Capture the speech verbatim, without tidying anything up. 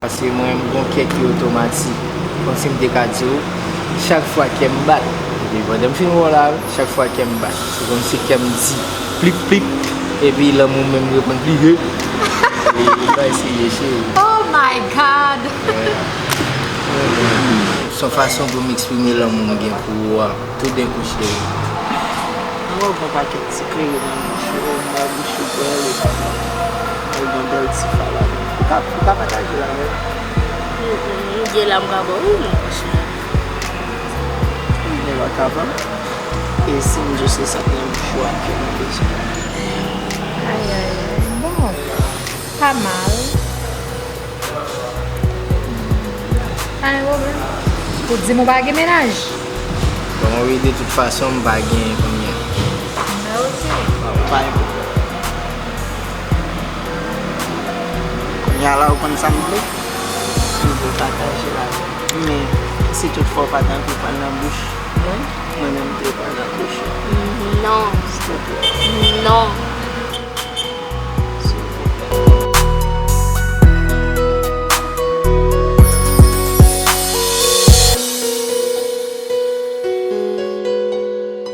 Paske mwen, m gon kè ki otomatik. Kòmsi m te ka di w, chak fwa kè m bat. Epi pandan m fin wè w la, chak fwa kè m bat. Se kòmsi kè m di plip plip, epi lanmou m menm reponn pli he. E li bay serye cheri. Oh my God! Se yon fason pou m eksprime lanmou m gen pou ou a. Toudenkou cheri. Mwen wè w gon pakèt ti kleren nan bouch ou, m wè bouch ou bèl epi ou gon bèl ti fwa ladan. Ou ka, ou ka pataje l avè m? M gen la m ka ba ou, mon chè. M gen lòt avan. E si m di w se sa k nan bouch ou a ke m bezwen? Ay, ay, ay. Bon, pa mal. Pa gen pwoblèm. Ou di m ou pa gen mennaj? Bon, wi, de tout fason, m pa gen kounye a. Mwen osi. Bon, pa gen pwoblèm. Kounye a la, ou konn sa m vle? M vle pataje l avè w. Men, si toutfwa w pa t anvi pran l nan bouch, mwen menm m vle pran l nan bouch ou. Non. Silvouplè. Non.